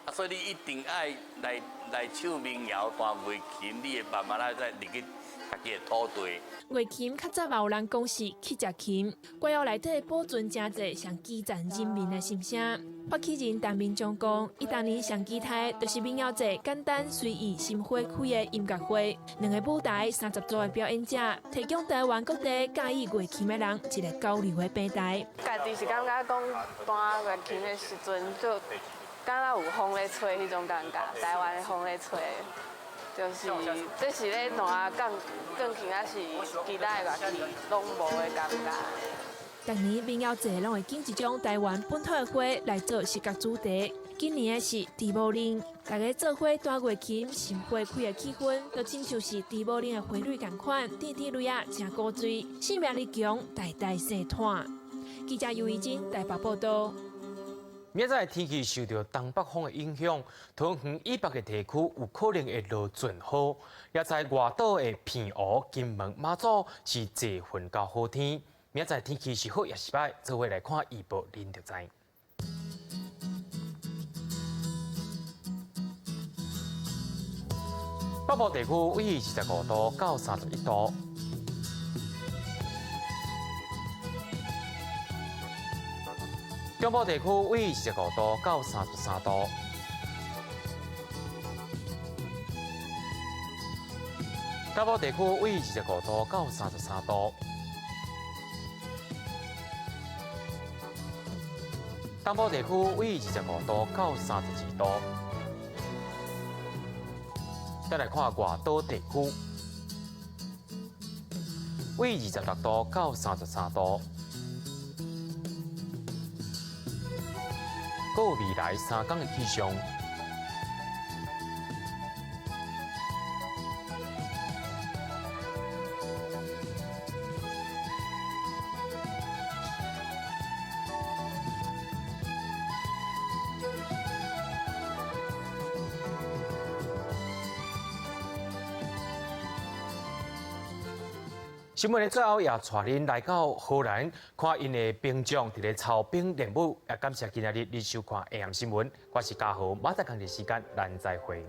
啊，所以你一定愛來唱民謠、彈月琴，你會慢慢來再入去家己的土地。月琴較早嘛有人講是乞食琴，歌謠內底保存誠濟上基層人民的心聲。發起人陳明章講，伊當年上期待就是民謠祭簡單隨意、心花開的音樂會，兩个舞台、30組的表演者，提供台灣各地佮意月琴的人一个交流的平台。家己是感覺講彈月琴的時陣，就敢若有風咧吹彼種感覺，台灣的風咧吹，就是這是咧彈鋼琴還是其他的樂器攏無的感覺。逐年民謠祭攏會揀一種台灣本土的花來做視覺主題，今年的是豬母奶，大家做伙彈月琴，心花開的氣氛，就親像是豬母奶的花蕊仝款，甜甜蕊仔誠古錐，生命力強，代代相傳。記者尤怡珍台北報導。明仔載天氣受著東北風的影響，桃園以北的地區有可能會落陣雨，也在外島的澎湖、金門、馬祖是濟雲到好天。明仔載天氣是好抑是䆀，做伙來看預報，恁就知。北部地區為25度到31度。中部地區為25度到33度。北部地區為25度到33度。東部地區為25度到32度。再來看外島地區，為26度到33度。閣有未來三工的氣象。新聞的最後也帶恁來到荷蘭，看𪜶的兵將佇咧操兵練武。也感謝今仔日你收看 AM 新聞，我是嘉豪，明仔載仝時間咱再會。